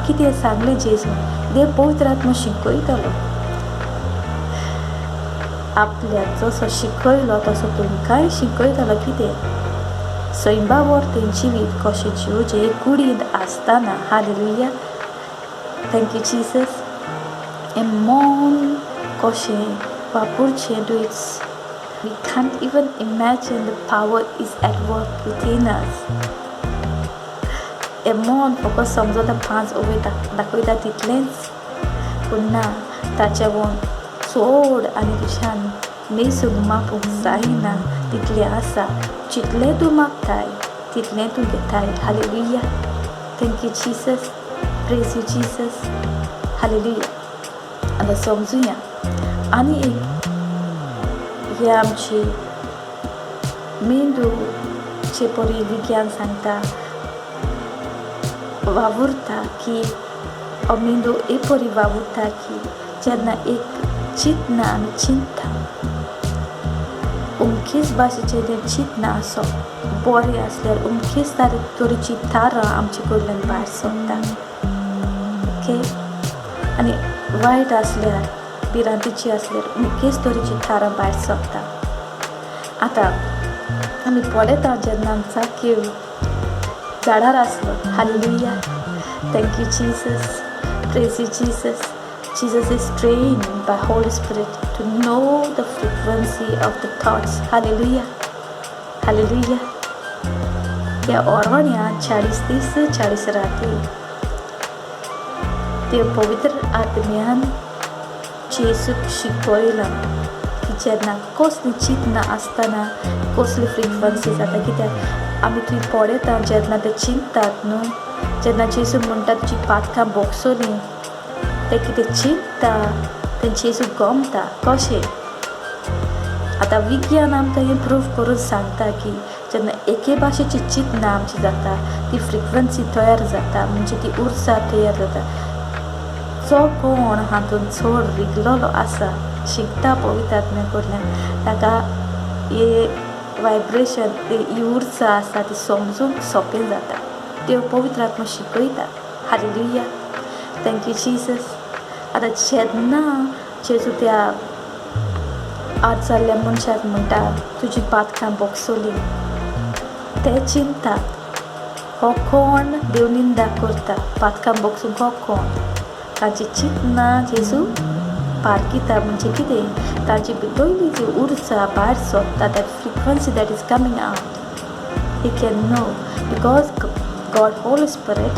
कितें सांगलें जेजून, देव पवित्र आत्मो शिकयतलो. आपल्याक जसो शिकयलो तसो तुमकांय शिकयतलो. कितें सैमा वर्तेन जिवीत कशें जिवचें कुडींत आसतना. Hallelujah, thank you Jesus. हें मन कशें वापरचें दुयेंस, we can't even imagine the power is at work within us. हें मन फकत समजता पांच ओवय दाखयता तितलेंच, पूण ना, ताच्या वन चड आनी तुज्यान मेजूंक मापूंक जायना तितलें आसा. जितलें तूं मागताय तितलें तूं घेताय. Hallelujah, thank you Jesus, praise you Jesus, hallelujah. आतां समजुया आनी एक हे आमची मेंदूचे परी विज्ञान सांगता वावुरता की मेंदू ए परी वावुरता की जेन्ना एक चिंतना आमी चिंतता, अमकेच भाशेचें तें चिंतना आसप बरें आसल्यार अमकेच तरेची तारां आमचे कडल्यान भायर सरता, ओके, आनी वायट आसल्यार, भिरांतीची आसल्यार अमकेच तरेची तारां भायर सरता. आतां आमी पळयता जेन्ना चाकीव झाडार आसलो. Hallelujah, thank you Jesus, praise you Jesus. Jesus is trained by Holy Spirit to know the frequency of the thoughts. Hallelujah. Hallelujah. त्या ओरवण्या 40 दीस 40 राती देव पवित्र आत्म्यान जेजूक शिकयलां की जेन्ना कसली चिंतना आसतना कसली फ्रिक्वन्सी जाता. कित्याक आमी थंय पळयता जेन्ना ते चिंततात न्हू, जेन्ना जेजू म्हणटा तुजी पातकां भोगसलीं, ते कितें चिंतता तें जेजू गमता कशें. आतां विज्ञान आमकां हें प्रूव करून सांगता की जेन्ना एके भाशेची चिंतना आमची जाता ती फ्रिक्वन्सी तयार जाता, म्हणजे ती उर्जा तयार जाता. जो कोण हातूंत चड रिगलेलो आसा, शिकता पवित्र आत्म्या कडल्यान, ताका हे वायब्रेशन, ही उर्जा आसा ती समजूंक सोंपें जाता. देव पवित्र आत्मा शिकयता. Hallelujah, thank you Jesus. आतां जेन्ना जेजू त्या आठ जाल्ल्या मनशाक म्हणटा तुजी पातकां भोगसली, ते चिंतात हो कोण देव निंदा करता, पातकां भोगसूंक हो कोण. तांची चिंतना जेजू पारखिता, म्हणजे कितें, तांची भितरली जी उर्जा भायर सोदता, that frequency that is coming out, he can know because God Holy Spirit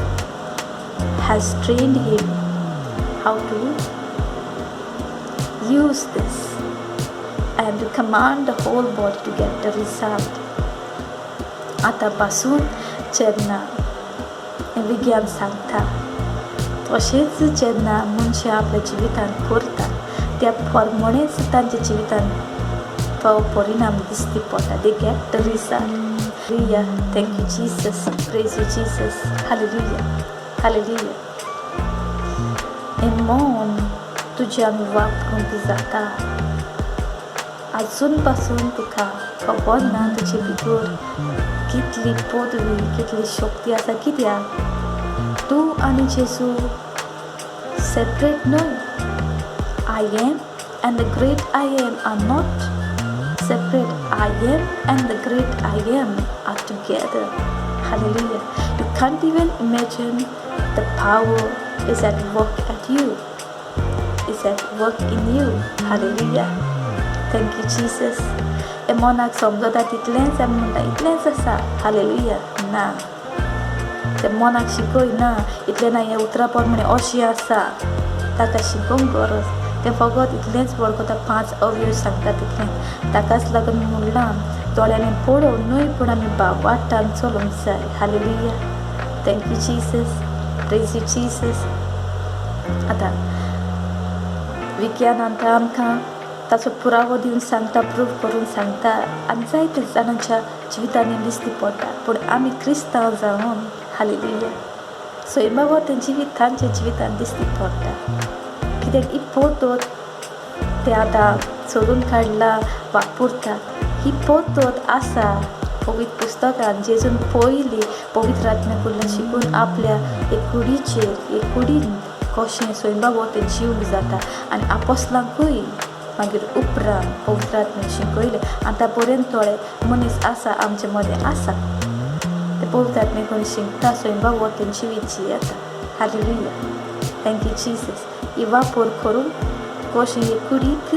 has trained him how to use this and to command the whole body to get the result. आतां पासून जेन्ना विज्ञान सांगता तशेंच जेन्ना मनशां आपल्या जिवितांत करता त्या प्रमाणेच तांच्या जिवितांत तो परिणाम दिश्टी पडटा. They get the result. Hallelujah, thank you Jesus, praise you Jesus, hallelujah, hallelujah. हें मन तुज्यान वापरूंक जाता. आजून पासून तुका खबर ना तुजे भितर कितली पदवी, कितली शक्ती आसा. कित्याक तूं आनी जेजू सेपरेट न्हय. I am and the great I am are not separate. I am and the great I am are together. Hallelujah. You can't even imagine the power is at work at you, is at work in you. Hallelujah. Thank you, Jesus. हे मनाक समजता तितलेंच आमी म्हणटा इतलेंच आसा. Hallelujah. ना, ते मनाक शिकय ना इतलें ना, हें उतरां प्रमाणें अशें आसा, ताका शिकोवंक गरज. तें फकत इतलेंच वळखता, पांच अवयव सांगता तितलें. ताकाच लागून म्हणलां दोळ्यांनी पळोवन न्हय पूण आमी भावार्थान चलूंक जाय. Hallelujah, thank you Jesus, praise you Jesus. आतां विज्ञानान आमकां ताचो पुरावो दिवन सांगता, प्रूव करून सांगता आनी जायते जाणांच्या जिवितांनी दिश्टी पडटा. पूण आमी क्रिस्तांव जावन, हालेलुया, सैमा तें जिवीत तांच्या जिवितांत दिश्टी पडटा. कित्याक ही पद्दत ते आतां सोदून काडला, वापरतात. ही पद्दत आसा पवित्र पुस्तकान जेजून पयलीं पवित्र आत्म्या कडल्यान शिकून आपल्या एक कुडीचेर एक कुडीन कशें सैमा भोंवतणी जिवंक जाता आनी आपोसलांकूय मागीर उपरांत पवित्र आत्म्यान शिकयलें. आतां पर्यंत थोडे मनीस आसा आमचे मदें आसा ते पवित्र आत्म्या कडून शिकता, सैमा भोंवतणी जिवीत जियेता. Hallelujah, thank you Jesus. ही वापर करून कशें एक कुडीक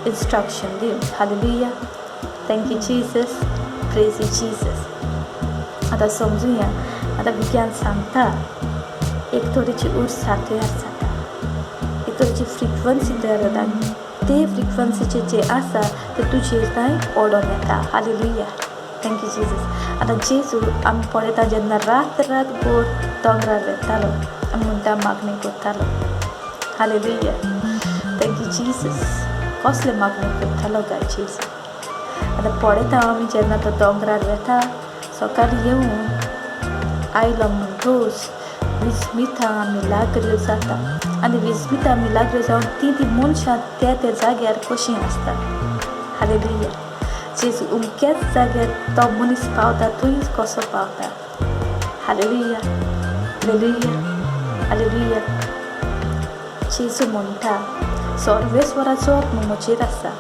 इन्स्ट्रक्शन दिवन. Hallelujah, thank you Jesus, praise you Jesus. आतां समजुया, आतां विज्ञान सांगता एक तरेची उर्जा तयार जाता, एक तरेची फ्रिक्वन्सी तयार जाता आनी ते फ्रिक्वन्सीचे जे आसा ते तुजेर थंय ओडोन येता. Hallelujah, thank you Jesus. आतां जेजू आमी पळयता जेन्ना रात रात भर दोंगरार वेतालो, आमी म्हणटा मागणें करतालो. Hallelujah, thank you Jesus. कसलें मागणें करतालो काय जेजू? आतां पळयता आमी जेन्ना तो दोंगरार वेता, सकाळीं येवन आयलो म्हणटूच विस्मिता मिलाग्र्यो जाता आनी विस्मिता मिलाग्र्यो जावन तीं तीं मनशां त्या त्या जाग्यार कशीं आसता. हालेलुया. जेजू अमक्याच जाग्यार तो मनीस पावता थंयच कसो पावता. Hallelujah, hallelujah, hallelujah. जेजू म्हणटा, सर्वेस्वराचो आत्मो म्हजेर आसा,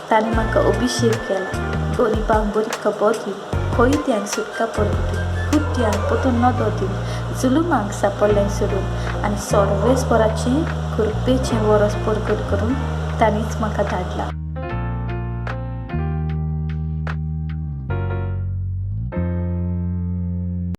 ताणें म्हाका अभिशेक केला गरिबांक बरी खबर दिवन, कैद्यांक सुटका परगटून, कुड्ड्यांक परतून नदर दिवन, जुलुमाक सांपडल्यांक सोडून आनी सर्वेस्वराचें कृपेचें वरस परगट करून ताणीच म्हाका धाडला.